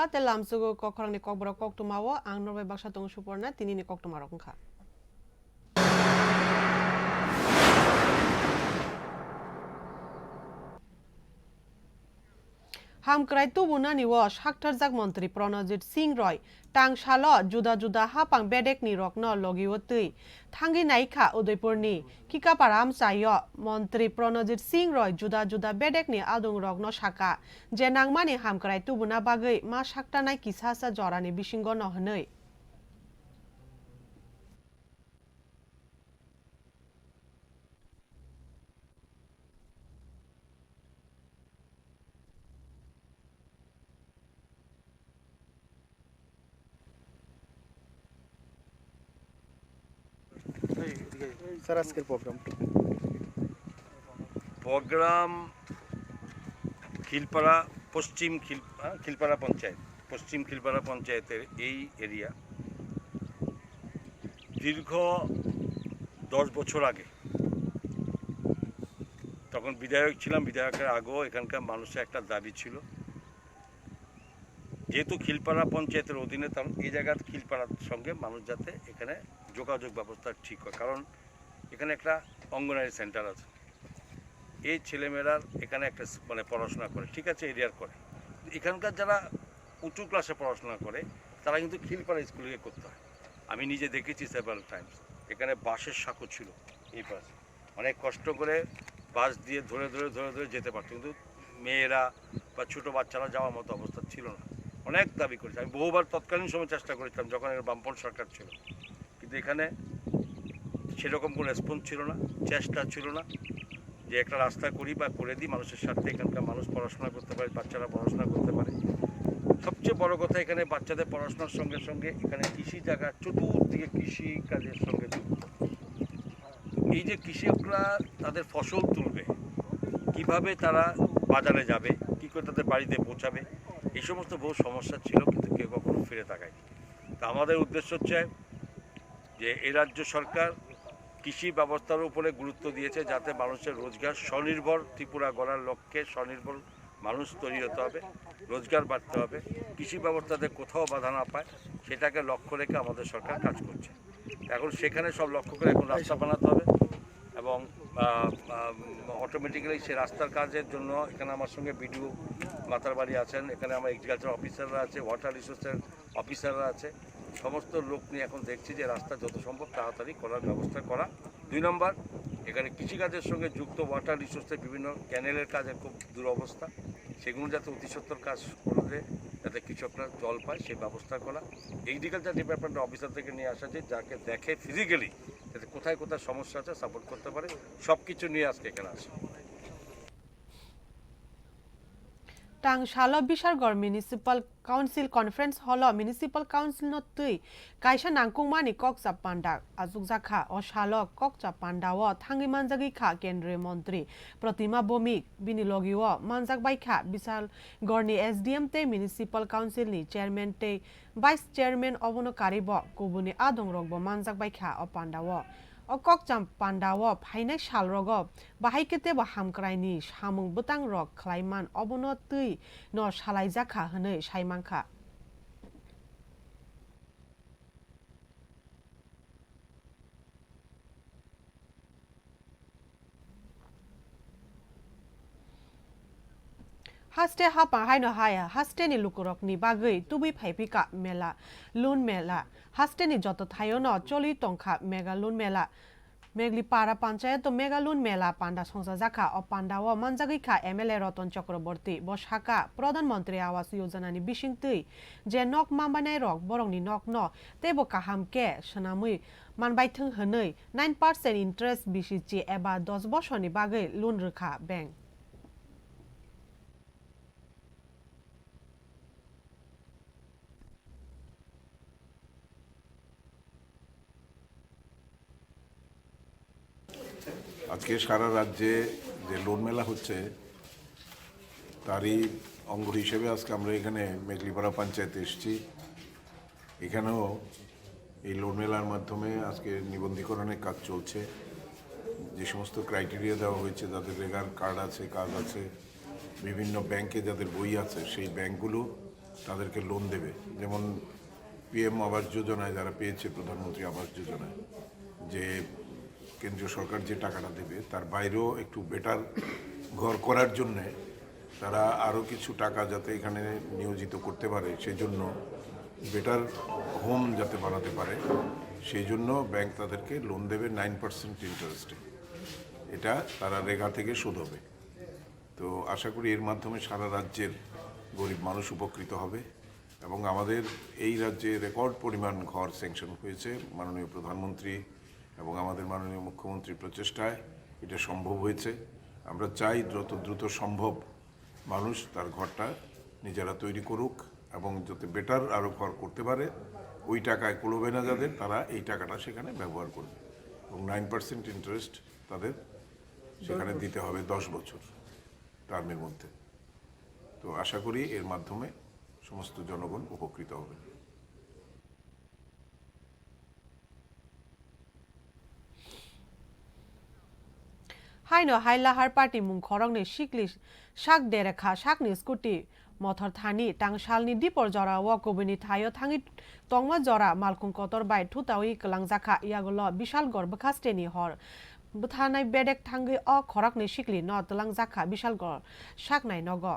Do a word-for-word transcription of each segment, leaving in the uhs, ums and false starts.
Tei lamsugo kokrokni kokborok koktwmao ang norbai baksa tongo Suporna, tinini koktwmarok wngkha. Hamkrai tubunani o saktharjak montri Pranajit Singh Roy tang salo juda juda hapang bedekni rokno logio twi thangwi naikha Udaipurni Kikapara amchaio. Montri Pranajit Singh Roy juda juda bedekni adungrokno saka je nangmani hamkrai tubuna bagwi ma saktanai kisasa jorani bisingono hwnwi. Sir, আজকের programme. Programme Khilpara, পশ্চিম খিল-, আহ, খিলপাড়া পঞ্চায়েত, পশ্চিম খিলপাড়া পঞ্চায়েতের এই এরিয়া। দীর্ঘ দশ বছর আগে, তখন বিধায়ক ছিলাম, বিধায়কের আগেও এখানকার মানুষের একটা দাবি ছিল, যেহেতু খিলপাড়া পঞ্চায়েতের অধীনে, তখন এই জায়গার খিলপাড়ার সঙ্গে মানুষ যাতে এখানে যোগাযোগ ব্যবস্থা ঠিক হয়, কারণ এখানে একটা অঙ্গনারী সেন্টার আছে, এই ছেলেমেয়েরা এখানে একটা স-, মানে পড়াশোনা করে, ঠিক আছে, এরিয়ার করে। এখানকার যারা উঁচু ক্লাসে পড়াশোনা করে, তারা কিন্তু খিলপাড়া স্কুলে গিয়ে করতে হয়। আমি নিজে দেখেছি সেভারাল টাইমস, এখানে বাঁশের সাঁকো ছিল এই পাশে, অনেক কষ্ট করে বাঁশ দিয়ে ধরে ধরে ধরে ধরে যেতে পারতো, কিন্তু মেয়েরা বা ছোট বাচ্চারা যাওয়ার মতো অবস্থা ছিল না। অনেক দাবি করেছে, আমি বহুবার তৎকালীন সময় চেষ্টা করেছিলাম, যখন এর বামপন্থ সরকার ছিল, কিন্তু এখানে সেরকম কোনো রেসপন্স ছিল না, চেষ্টা ছিল না যে একটা রাস্তা করি বা করে দিই মানুষের স্বার্থে, এখানকার মানুষ পড়াশোনা করতে পারে, বাচ্চারা পড়াশোনা করতে পারে। সবচেয়ে বড় কথা, এখানে বাচ্চাদের পড়াশোনার সঙ্গে সঙ্গে এখানে কৃষি জায়গা, চতুর্দিকে কৃষি কাজের সঙ্গে যুক্ত। এই যে কৃষকরা তাদের ফসল তুলবে, কিভাবে তারা বাজারে যাবে, কি করে তাদের বাড়িতে পৌঁছাবে, এই সমস্ত বহু সমস্যা ছিল, কিন্তু কেউ কখনো ফিরে তাকায়নি। তা আমাদের উদ্দেশ্য হচ্ছে যে এই রাজ্য সরকার কৃষি ব্যবস্থার উপরে গুরুত্ব দিয়েছে, যাতে মানুষের রোজগার, স্বনির্ভর ত্রিপুরা গড়ার লক্ষ্যে স্বনির্ভর মানুষ তৈরি হতে হবে, রোজগার বাড়তে হবে, কৃষি ব্যবস্থাতে কোথাও বাধা না পায়, সেটাকে লক্ষ্য রেখে আমাদের সরকার কাজ করছে। এখন সেখানে সব লক্ষ্য করে এখন রাস্তা বানাতে হবে এবং অটোমেটিক্যালি সেই রাস্তার কাজের জন্য এখানে আমার সঙ্গে বিডিও মাতারবাড়ি আছেন, এখানে আমার এগ্রিকালচার অফিসাররা আছে, ওয়াটার রিসোর্সের অফিসাররা আছে, সমস্ত লোক নিয়ে এখন দেখছি যে রাস্তা যত সম্ভব তাড়াতাড়ি করার ব্যবস্থা করা। দুই নম্বর, এখানে কৃষিকাজের সঙ্গে যুক্ত ওয়াটার রিসোর্সের বিভিন্ন ক্যানেলের কাজের খুব দুরবস্থা, সেগুলো যাতে অতি সত্বর কাজ করে, যাতে কৃষকরা জল পায়, সেই ব্যবস্থা করা। এগ্রিকালচার ডিপার্টমেন্টের অফিসার থেকে নিয়ে আসা যে যাকে দেখে ফিজিক্যালি যাতে কোথায় কোথায় সমস্যা আছে সাপোর্ট করতে পারে, সব কিছু নিয়ে আজকে এখানে আসা। Tang salo Bishargarh Municipal Council Conference Hall o Municipal Council no twi kaisa nangkukmani kokchap panda achukjakha. O salo kokchap panda o thangwi manjagwi kha Kendriya Montri Pratima Bhowmik, bini logi o manjak bai kha Bishargarh ni S D M tei Municipal Council ni Chairman tei Vice Chairman, obono karwi bo kubuni adongrokbo manjak bai kha o panda o. O kokchap panda o phainai salrogo bahai khe teibo hamkraini samung bwtangrok khlai man, obono twi no salaijak kha hwnwi sai man kha. Haste hapang haino haya, hasteni lukurokni bagwi tubui phaiphika mela, Lun Mela. Hasteni joto thaiono choli tongkha Mega Lun Mela. Meglipara panchayato Mega Lun Mela panda songchajakha. O pandao manjagwi kha M L A Ratan Chakraborty. Bo sakha, Pradhan Mantri Awas Yojana ni bisingtwi je nok manbainairok borokni nokno teibo kaham khe swnamwi manbaithwng hwnwi nine percent interest bisi chi eba dos bosorni bagwi loan rwkha bank. আজকে সারা রাজ্যে যে লোন মেলা হচ্ছে, তারই অঙ্গ হিসেবে আজকে আমরা এখানে মেগলিপাড়া পঞ্চায়েতে এসেছি। এখানেও এই লোন মেলার মাধ্যমে আজকে নিবন্ধীকরণের কাজ চলছে। যে সমস্ত ক্রাইটেরিয়া দেওয়া হয়েছে, যাদের রেগার কার্ড আছে, কাজ আছে, বিভিন্ন ব্যাংকে যাদের বই আছে, সেই ব্যাংকগুলো তাদেরকে লোন দেবে, যেমন পিএম আবাস যোজনায় যারা পেয়েছে, প্রধানমন্ত্রী আবাস যোজনায়, যে কেন্দ্রীয় সরকার যে টাকাটা দেবে, তার বাইরেও একটু বেটার ঘর করার জন্যে তারা আরও কিছু টাকা যাতে এখানে নিয়োজিত করতে পারে, সেই জন্য বেটার হোম যাতে বানাতে পারে, সেই জন্য ব্যাংক তাদেরকে লোন দেবে নাইন পার্সেন্ট ইন্টারেস্টে। এটা তারা রেগা থেকে শোধ হবে। তো আশা করি এর মাধ্যমে সারা রাজ্যের গরিব মানুষ উপকৃত হবে এবং আমাদের এই রাজ্যে রেকর্ড পরিমাণ ঘর স্যাংশন হয়েছে। মাননীয় প্রধানমন্ত্রী এবং আমাদের মাননীয় মুখ্যমন্ত্রীর প্রচেষ্টায় এটা সম্ভব হয়েছে। আমরা চাই যত দ্রুত সম্ভব মানুষ তার ঘরটা নিজেরা তৈরি করুক এবং যাতে বেটার আরও ঘর করতে পারে, ওই টাকায় কুলোবে না যাদের, তারা এই টাকাটা সেখানে ব্যবহার করবে এবং নাইন পার্সেন্ট ইন্টারেস্ট তাদের সেখানে দিতে হবে দশ বছর টার্মের মধ্যে। তো আশা করি এর মাধ্যমে সমস্ত জনগণ উপকৃত হবেন। Haino hai lahar party mung khoroknwi sikli sak derekha sakni scooty mothor thani tangsalni dipor jorao kubuni thaio thangwi tongma jora malkhung kotor bai thutaui kwlangjakha. Yagulo Bishalgarh bwkhasteni hor bwtharnai bedek thangwi o khoroknwi sikli no twlangjakha Bishalgarh saknai nogo.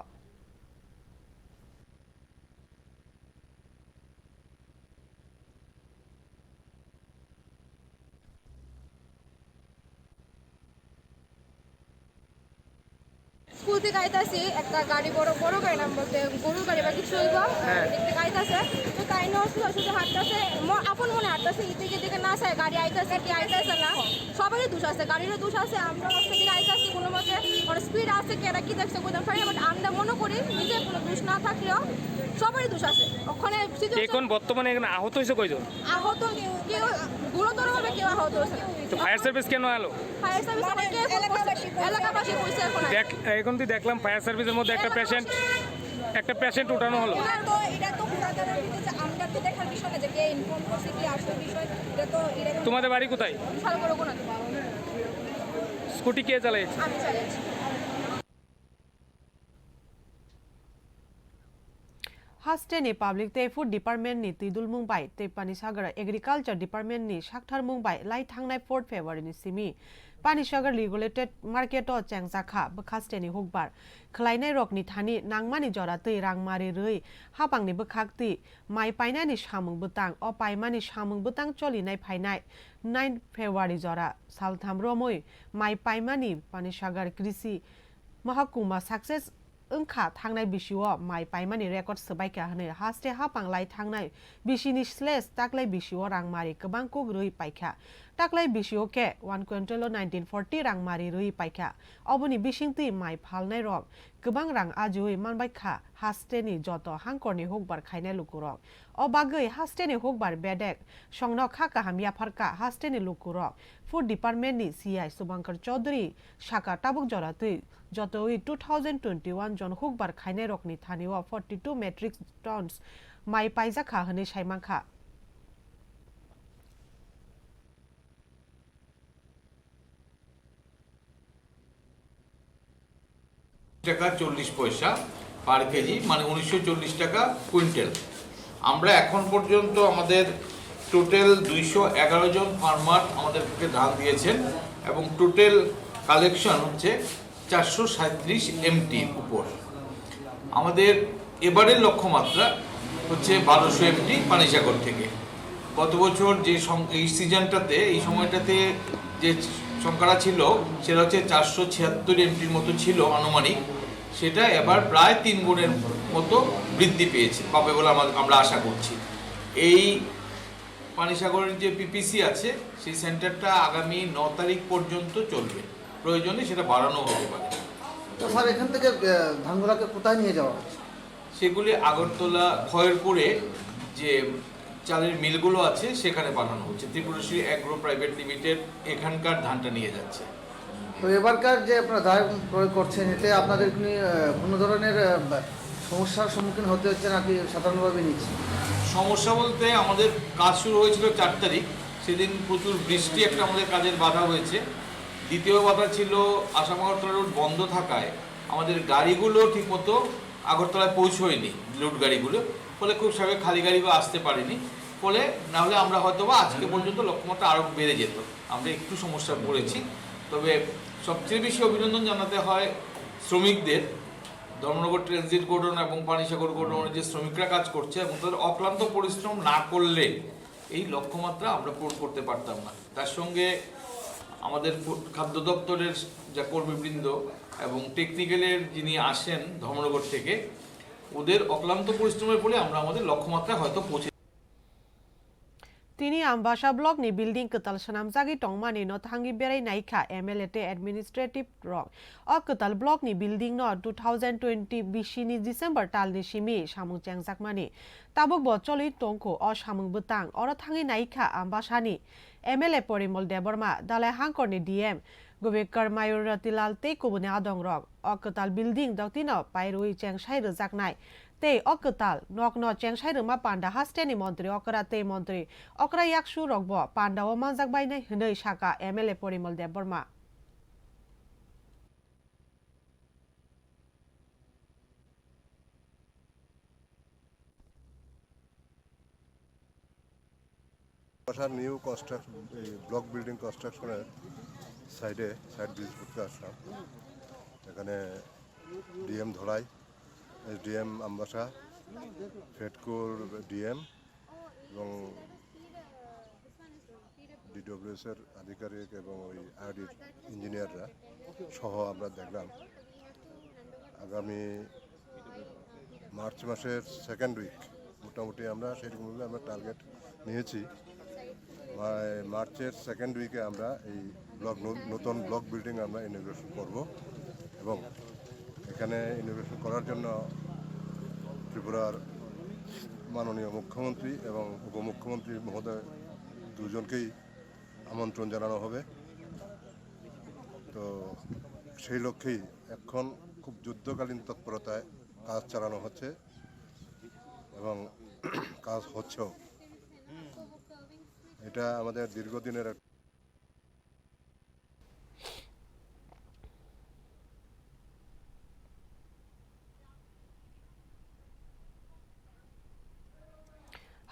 School থেকে আইতাছি, একটা গাড়ি, বড় বড় গাড়ি, নাম বলতে গরুর গাড়ি বা কিছু হইব, হ্যাঁ। এদিক থেকে আইতাছে। তো তাই না, শুধু শুধু হাঁটতাছে, ম-, আপন মনে হাঁটতাছে, এদিকে দিকে না চায়, গাড়ি আইতাছে কি আইতাছে না, সবারই দোষ আছে, গাড়িরও দোষ আছে। আমরা হচ্ছে দিকে আইতাছি কোনো মতে, ওর স্পিড আছে কি, এরা কি দেখছে বুঝতে পারি না, বাট আমরা মনে করি নিজে কোনো দোষ না থাকলেও সবারই দোষ আছে। ওখানে সিচুয়েশন এখন বর্তমানে এখানে আহত হয়েছে কয়জন? আহত কেউ, কেউ গুরুতরভাবে কেউ আহত হয়েছে না। তো ফায়ার সার্ভিস কেন এলো? ফায়ার সার্ভিস আমাকে ফোন করছে, এলাকাবাসী কইছে এখন। দেখ, এখন তুই দেখলাম ফায়ার সার্ভিসের মধ্যে একটা পেশেন্ট, একটা পেশেন্ট উঠানো হলো। এটা তো, এটা তো পুরাতন হইতেছে, আমরা তো দেখার বিষয় না যে কে ইনফর্ম করছে, কি আসল বিষয়, এটা তো, এটা তোমাদের বাড়ি কোথায়? বিশাল করে কোনো স্কুটি কে চালাইছে? আমি চালাইছি। Hasteni Public tei Food Department ni twidulmung bai tei Panisagar Agriculture Department ni saktharmung bai lai thangnai fourth February ni simi Panisagar Regulated Market o chengjakha bwkhasteni hukbar khwlainai rokni thani nangmani jora twi rangmari rwi hapangni bwkhak twi mai painani samung bwtang. O paimani samung bwtang cholinai phainai nine February jora saltham romwi mai paimani Panisagar Krishi Mahakuma success wngkha, thangnai bisio mai paimani record swbaikha hwnwi haste hapang lai thangnai bisini slash taklai bisio rangmari kwbang kuk rwi paikha. Taklai bisio khe one quintal o nineteen forty rangmari rwi paikha. Oboni bisingtwi mai phalnai rok kwbang rang ajiui manbaikha hasteni joto hangkorni hukbar khainai lukurok. O bagwi hasteni hukbar bedek songno kha kaham yapharkha hasteni lukurok. Food Department ni C I Subhankar Chaudhary saka tabuk jora twi jotowi two thousand twenty-one jon hukbar khainairokni thanio forty-two metric tons mai paijakha hwnwi saimankha. টাকা চল্লিশ পয়সা পার কেজি, মানে উনিশশো চল্লিশ টাকা কুইন্টাল। আমরা এখন পর্যন্ত আমাদের টোটাল দুইশো এগারো জন ফার্মার আমাদেরকে ধান দিয়েছেন এবং টোটাল কালেকশন হচ্ছে চারশো সাঁইত্রিশ এমটি উপর। আমাদের এবারের লক্ষ্যমাত্রা হচ্ছে বারোশো এমটি পানিসাগর থেকে। গত বছর যে সং-, এই সিজনটাতে, এই সময়টাতে যে সংখ্যাটা ছিল, সেটা হচ্ছে চারশো ছিয়াত্তর এমটির মতো ছিল আনুমানিক, সেটা এবার প্রায় তিন গুণের মতো বৃদ্ধি পেয়েছে, পাবে বলে আমা-, আমরা আশা করছি। এই পানিসাগরের যে পিপিসি আছে, সেই সেন্টারটা আগামী ন তারিখ পর্যন্ত চলবে, প্রয়োজনে সেটা বাড়ানো হতে পারে। তো স্যার, এখান থেকে, আহ, ধানগুলাকে কোথায় নিয়ে যাওয়া হচ্ছে? সেগুলি আগরতলা খয়েরপুরে যে চালের মিলগুলো আছে, সেখানে পাঠানো হচ্ছে। ত্রিপুরেশ্বরী অ্যাগ্রো প্রাইভেট লিমিটেড এখানকার ধানটা নিয়ে যাচ্ছে। তো এবারকার যে আপনারা ধান ক্রয় করছেন, এতে আপনাদের কি, আহ, কোনো ধরনের, আহ, সমস্যার সম্মুখীন হতে হচ্ছে নাকি সাধারণভাবে নিচ্ছে? সমস্যা বলতে, আমাদের কাজ শুরু হয়েছিল চার তারিখ, সেদিন প্রচুর বৃষ্টি একটা আমাদের কাজের বাধা হয়েছে। দ্বিতীয় বাধা ছিল আসাম আগরতলা রোড বন্ধ থাকায় আমাদের গাড়িগুলো ঠিকমতো আগরতলায় পৌঁছয়নি লোড গাড়িগুলো, ফলে খুব স্বাভাবিক খালি গাড়িও আসতে পারেনি। ফলে না হলে আমরা হয়তো বা আজকে পর্যন্ত লক্ষ্যমাত্রা আরও বেড়ে যেত, আমরা একটু সমস্যায় পড়েছি। তবে সবচেয়ে বেশি অভিনন্দন জানাতে হয় শ্রমিকদের, ধর্মনগর ট্রানজিট গোডাউন এবং পানিসাগর গোডাউনে যে শ্রমিকরা কাজ করছে এবং তাদের অক্লান্ত পরিশ্রম না করলে এই লক্ষ্যমাত্রা আমরা পূরণ করতে পারতাম না। তার সঙ্গে আমাদের পু-, খাদ্য দপ্তরের যা কর্মীবৃন্দ এবং টেকনিক্যালের যিনি আসেন ধর্মনগর থেকে, ওদের অক্লান্ত পরিশ্রমের ফলে আমরা আমাদের লক্ষ্যমাত্রায় হয়তো পৌঁছে Tini Ambasa block ni building kwtal swnamjagwi tongmani no thangwi berai naikha M L A tei administrative rok. O kwtal block ni building no two thousand twenty bisi ni December tal ni simi samung chengjakmani. Tabuk bo choli tongkho o samung bwtang. Oro thangwi naikha Ambasa ni M L A Porimol Debbarma, Dalai Hangkor ni D M Gobekar Mayur Ratilal tei kubuni adong rok. O kwtal building doktino pairwi chengsai rwjaknai. Tei o kwtal nokno chengsai rwma panda hasteni montri okra tei montri okra yaksu rokbo pandao manjak bainai hwnwi saka M L A Porimol Debbarma. বাসার new construction, এই block building কনস্ট্রাকশনের সাইডে, side visit করতে আসলাম। এখানে ডিএম ধলাই, এসডিএম আমবাসা, ফেডকোর ডিএম এবং ডিডব্লিউএস এর আধিকারিক এবং ওই আরডির ইঞ্জিনিয়াররা সহ আমরা দেখলাম। আগামী মার্চ মাসের সেকেন্ড উইক মোটামুটি আমরা সেরকমভাবে আমরা টার্গেট নিয়েছি। মা-, মার্চের সেকেন্ড উইকে আমরা এই ব্লক ন-, নতুন ব্লক বিল্ডিং আমরা ইনোগ্রেশন করব এবং এখানে ইনোগ্রেশন করার জন্য ত্রিপুরার মাননীয় মুখ্যমন্ত্রী এবং উপমুখ্যমন্ত্রী মহোদয় দুজনকেই আমন্ত্রণ জানানো হবে। তো সেই লক্ষ্যেই এখন খুব যুদ্ধকালীন তৎপরতায় কাজ চালানো হচ্ছে এবং কাজ হচ্ছেও। এটা আমাদের দীর্ঘদিনের এক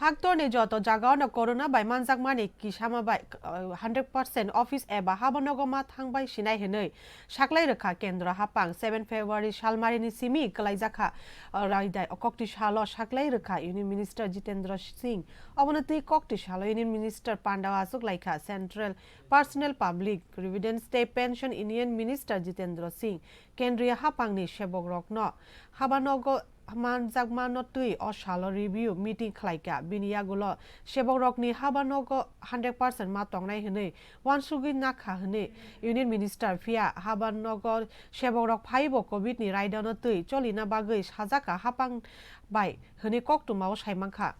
Haktorni joto jagao no corona bai manjakmani kisama bai, uh, hundred percent office eba habanogo ma thangbai sinai hinwi saklai rwkha kendro hapang. Seven February salmarini simi kwlaijakha, uh, raidai kokti salo saklai rwkha Union Minister Jitendra Singh. Obono twi kokti salo Union Minister pandao achuk laikha Central Personal Public Providence tei Pension Union Minister Jitendra Singh. Kendriya hapangni sebokrokno habanogo manjakmano twi o salo review meeting khlaikha. Bini yagulo sebokrokni habanogo hundred percent ma tongnai hwnwi uansugwi nakha hwnwi Union Minister. Phiya habanogo sebokrok phaibo covid ni raidano twi cholina bagwi sajaka hapang bai hwnwi koktwmao saimankha.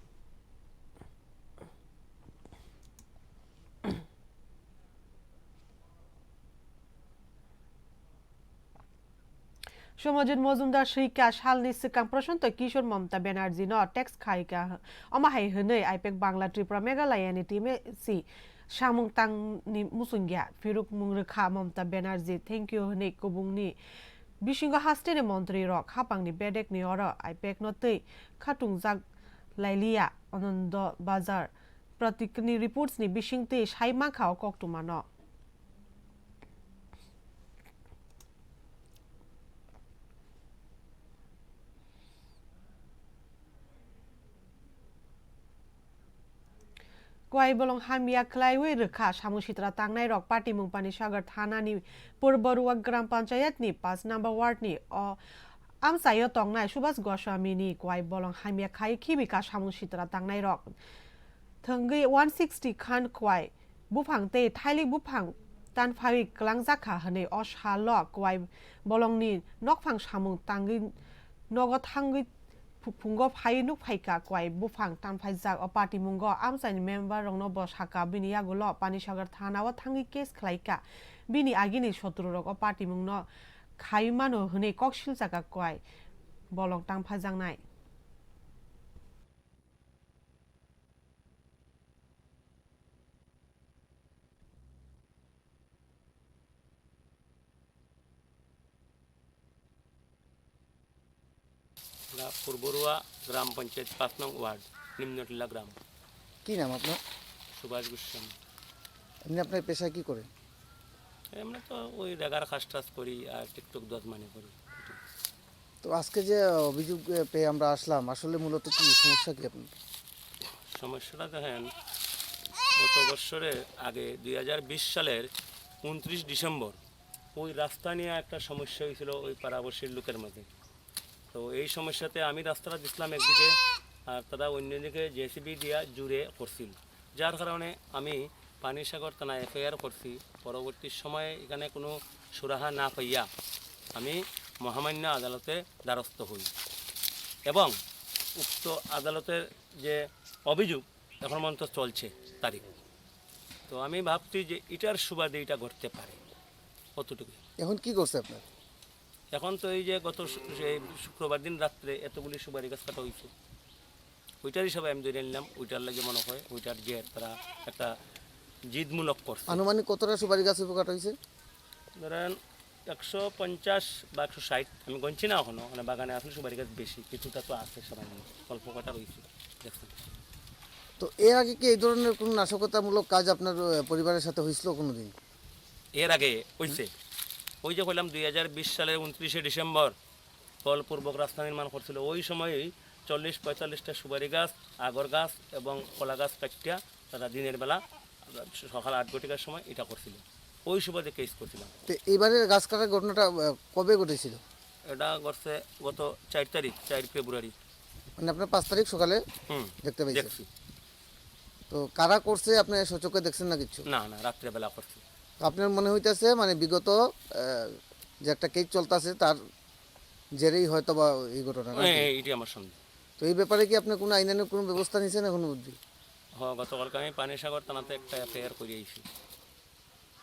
Somajit Mojumdar swika salni swkang Prashanto Kishore Mamta Banerjee no text khaika, omo hai hwnwi, "IPEC Bangla Tripura Meghalaya ni team si samung tangni muchungya, phirukmung rwkha Mamta Banerjee, thank you," hwnwi kubungni bisingo hasteni montri rok hapangni bedekni oro IPEC no twi khatungjak lailiya. Anando Bazar Pratikni reports ni bisingtwi sai mankha o koktwmano. Kwai bolong hamya khlaiwi rwkha samung sitra tangnairok. Patimung Panisagar thanani Purbo Ruwa Gram Panchayat ni paanch number ward ni o amchaio tongnai Subhas Goswami ni kwai bolong hamya khai khibika samung sitra tangnairok. Thwngwi one sixty khan kwai buphang tei thailik buphang tanphawi kwlangjakha hwnwi o salo kwai bolongni nokphang samung tangwi nogo thangwi phu-, phungo phaiwi nukphaikha kwai buphang tanphaijak. O patimungo amchaini member rokno bo sakha, bini yagulo Panisagar thanao thangwi case khlaikha. Bini agini sotru rok o patimungno khaiwi mano hwnwi kok siljakha kwai bolong tanphajaknai. এটা পূর্বরুয়া গ্রাম পঞ্চায়েত পাঁচ নং ওয়ার্ড, নিম্নটিলা গ্রাম। কি নাম আপনার? সুভাষ গোস্বামী। এমনি আপনার পেশা কি করেন? এমনি তো ওই রেগার কাজ টাজ করি আর টিকটক দোয়াদমানি করি। তো আজকে যে অভিযোগ, এ, পেয়ে আমরা আসলাম, আসলে মূলত কি সমস্যা কি আপনার? সমস্যাটা দেখেন, গত বছরের আগে দুই হাজার বিশ সালের ঊনত্রিশ ডিসেম্বর ওই রাস্তা নিয়ে একটা সমস্যা হয়েছিল ওই পাড়াপড়শির লোকের মাঝে। তো এই সমস্যাতে আমি রাস্তাটা দিছিলাম একদিকে, আর তারা অন্যদিকে জেসিবি দিয়া জুড়ে করছিল, যার কারণে আমি পানিসাগর থানায় এফআইআর করছি। পরবর্তী সময়ে এখানে কোনো সুরাহা না পাইয়া আমি মহামান্য আদালতে দ্বারস্থ হই এবং উক্ত আদালতের যে অভিযোগ এখন পর্যন্ত চলছে তারিখ। তো আমি ভাবছি যে এটার সুবাদে এটা ঘটতে পারে, অতটুকুই। এখন কি করছে আপনার? এখন তো এই যে গত শু-, এই শুক্রবার দিন রাত্রে এতগুলি সুপারি গাছ কাটা হয়েছে, ওইটার হিসাবে আমি ধরে নিলাম, ওইটার লাগে মনে হয় ওইটার যে তারা একটা জিদমূলক করছে। আনুমানিক কতটা সুপারি গাছ উপকার হয়েছে? ধরেন একশো পঞ্চাশ বা একশো ষাট, আমি গণছি না এখনো, মানে বাগানে আসলে সুপারি গাছ বেশি, কিছুটা তো আছে সামান্য, অল্প কটা রয়েছে, দেখছেন। তো এর আগে কি এই ধরনের কোনো নাশকতামূলক কাজ আপনার, আহ, পরিবারের সাথে হয়েছিল কোনোদিন? এর আগে হইছে, ওই যে কইলাম দুই হাজার বিশ সালের ঊনত্রিশে ডিসেম্বর বলপূর্বক রাস্তা নির্মাণ করছিল, ওই সময়ই চল্লিশ পঁয়তাল্লিশটা সুপারি গাছ, আগর গাছ এবং কলা গাছ কাটিয়া তারা দিনের বেলা সকাল আট ঘটিকার সময় এটা করছিল, ওই সুবাদে কেস করছিলাম। তো এবারে গাছ কাটার ঘটনাটা, আহ, কবে ঘটেছিল? এটা ঘটছে গত চার তারিখ, চার ফেব্রুয়ারি। মানে আপনার পাঁচ তারিখ সকালে হুম, দেখতে পাইছেন? দেখছি। তো কারা করছে আপনি সচক্ষে দেখছেন না কিছু? না, না, রাত্রেবেলা করছে। তো আপনার মনে হইতেছে মানে বিগত, আহ, যে একটা কেস চলতেছে তার জেরেই হয়তো বা এই ঘটনা, নাকি? হ্যাঁ, এটি আমার সন্দেহ। তো এই ব্যাপারে কি আপনি কোনো আইনানুগ কোনো ব্যবস্থা নিছেন এখনো অবধি? হ, গতকালকে আমি পানিসাগর থানাতে একটা এফআইআর করে আইছি।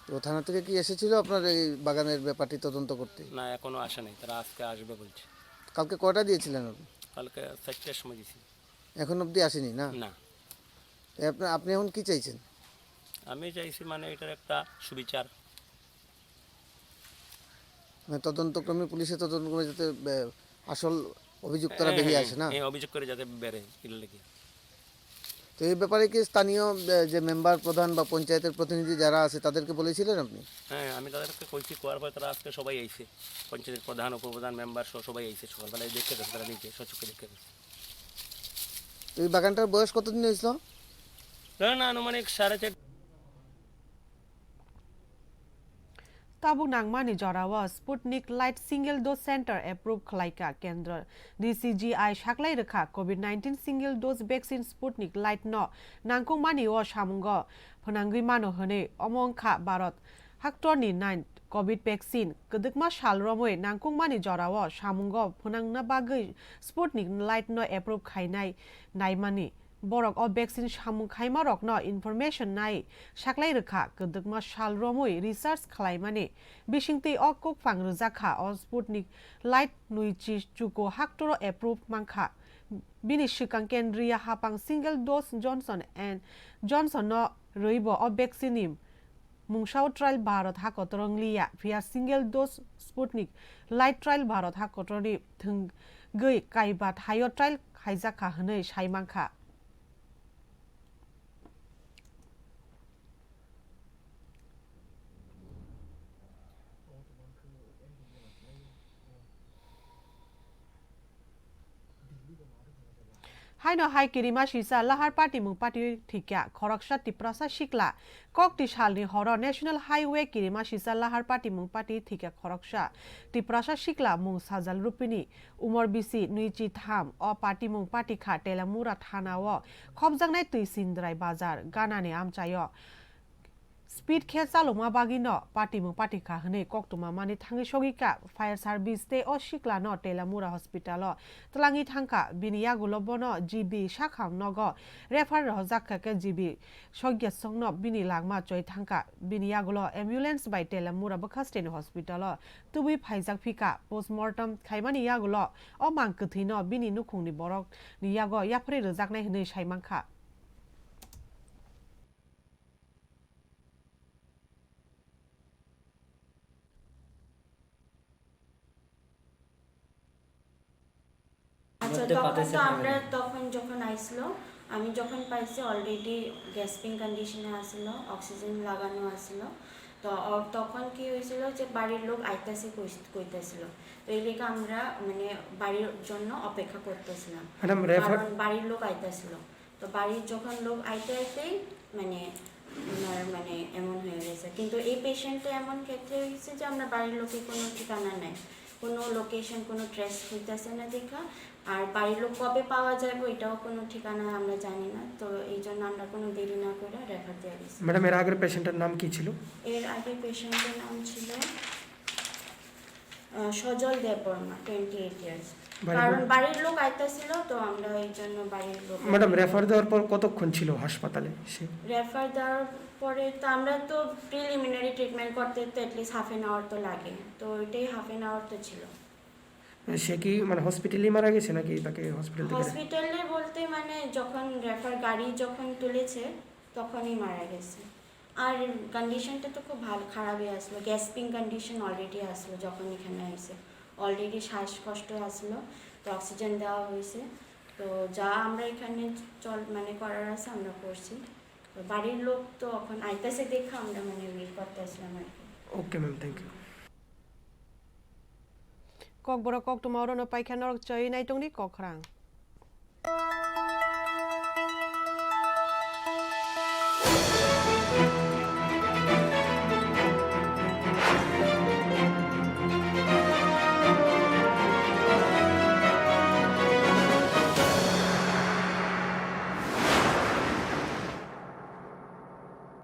তো থানা থেকে কি এসেছিল আপনার এই বাগানের ব্যাপারটি তদন্ত করতে? না, এখনো আসে নাই, তারা আজকে আসবে বলছে। কালকে কয়টা দিয়েছিলেন আপনি? কালকে চারটার সময় দিছি। এখন অবধি আসেনি না? না। তো আপনি, আপনি এখন কি চাইছেন? আমি চাইছি মানে এটার একটা সুবিচার। মানে তদন্তক্রমে, পুলিশের তদন্তক্রমে যাতে, আহ, আসল অভিযুক্তরা হ্যাঁ, বেরিয়ে হ্যাঁ, আসে না? হ্যাঁ, অভিযোগ করে যাতে বেরে, এর লেগে। তো এই ব্যাপারে কি স্থানীয়, আহ, যে মেম্বার প্রধান বা পঞ্চায়েতের প্রতিনিধি যারা আছে তাদেরকে বলেছিলেন আপনি? হ্যাঁ, আমি তাদেরকে কইছি, কওয়ার পরে তারা আজকে সবাই আইছে, পঞ্চায়েতের প্রধান, উপপ্রধান, মেম্বার সহ সবাই আইছে, সকালবেলায় দেখে গেছে, তারা নিজে স্বচক্ষে দেখে গেছে। তো এই বাগানটার বয়স কতদিন হয়েছিল? ধরেন আনুমানিক সাড়ে চার। Tabuk nangmani jorao Sputnik Light single dose center approve khlaika kendro. D C G I saklai rwkha covid nineteen single dose vaccine Sputnik Light no nangkukmani o samungo phwnangwi mano hwnwi. Omo wngkha Bharat haktorni nine covid vaccine kwdwkma sal romwi nangkukmani jorao samungo phwnangna bagwi Sputnik Light no approve khainai naimani. Borok o vaccine samung khaimarokno information nai saklai rwkha, kwdwkma sal romwi research khlaimani bisingtwi o kwphang rwjakha. O Sputnik Light nwichi chuku haktoro approve mankha. Bini swkang kendriya hapang single dose Johnson and Johnson no rwibo o vaccine ni mungsao trial Bharat hakotoro wngliya, phiya single dose Sputnik Light trial Bharat hakotoroni thwngwi kaiba thaio trial khaijakha hwnwi sai mankha. Haino hai kirima sisa lahar patimung pati thikya khoroksa Tiprasa sikla. Kokti salni horo National Highway kirima sisa lahar patimung pati thikya khoroksa Tiprasa sikla mung Sajal Rupini, umor bisi nwichi tham. O patimung patikha Telamura thana o khopjaknai Twi Sindrai bazar ganani amchaio. Speed khe chalokma bagwino patimung patikha hwnwi koktwma manwi thangwi sogwikha fire service tei o siklano Telamura hospital o twlangwi thangkha. Bini yagulo bono G B sakham nogo refer rwjakha khe G B sogyasongno bini langma choi thangkha. Bini yagulo ambulance bai Telamura bwkha steni hospital o tubui phaijak phikha. Postmortem khaimani yagulo o mang kwthwino bini nukhungni borokni yago yapharwi rwjaknai hwnwi sai mankha. আচ্ছা, মধ্যে তখন পাঠাইছে তো না আমরা কেন? তখন যখন আইছিল, আমি যখন পাইছি অলরেডি গ্যাসপিং কন্ডিশনে আসিল, অক্সিজেন লাগানো আসিল। তো অ-, তখন কি হয়েছিল যে বাড়ির লোক আইতাছে কইস-, কইতাছিল। তো এই লেগে আমরা মানে বাড়ির জন্য অপেক্ষা করতেছিলাম। ম্যাডাম, রেফার কারণ বাড়ির লোক আইতাছিল। তো বাড়ির যখন লোক আইতে আইতেই মানে ওনার মানে এমন হয়ে গেছে। কিন্তু এই পেশেন্টটা এমন ক্ষেত্রে হয়েছে যে আমরা বাড়ির লোকে কোনো ঠিকানা নেই, কোনো লোকেশন, কোনো ট্রেস হইতেছে না দেখা। আর বাড়ির লোক কবে পাওয়া যাবে এটাও কোনো ঠিকানা আমরা জানি না। তো এই জন্য আমরা কোনো দেরি না করে রেফার দিয়ে দিচ্ছি। ম্যাডাম, এর আগের পেশেন্টের নাম কি ছিল? এর আগে পেশেন্টের নাম ছিল আহ, সজল দেববর্মা, টোয়েন্টি এইট ইয়ার্স। বাড়ির কারণ লোক? বাড়ির লোক আইতাছিল, তো আমরা এই জন্য বাড়ির লোক ম্যাডাম, রেফার দেওয়ার পর কতক্ষণ ছিল হাসপাতালে সে? রেফার দেওয়ার পরে তো আমরা তো প্রিলিমিনারি ট্রিটমেন্ট করতে তো অ্যাটলিস্ট হাফ অ্যান আওয়ার তো লাগে, তো ওইটাই হাফ অ্যান আওয়ার তো ছিল। সে কি মানে হসপিটালেই মারা গেছে নাকি তাকে হসপিটাল থেকে? হসপিটালে বলতে মানে যখন রেফার গাড়ি যখন তুলেছে তখনই মারা গেছে। আর কন্ডিশনটা তো খুব ভালো, খারাপই আসলো, গ্যাসপিং কন্ডিশন অলরেডি আসলো যখন এখানে আইছে, অলরেডি শ্বাসকষ্ট আসলো, তো অক্সিজেন দেওয়া হয়েছে। তো যা আমরা এখানে চল মানে করার আছে আমরা করছি। তো বাড়ির লোক তো এখন আইতাছে দেখে আমরা মানে ওয়েট করতে আসলাম আর কি। Okay ma'am, thank you. Kokborok koktwma orono paikha norok chai naitongni kokrang.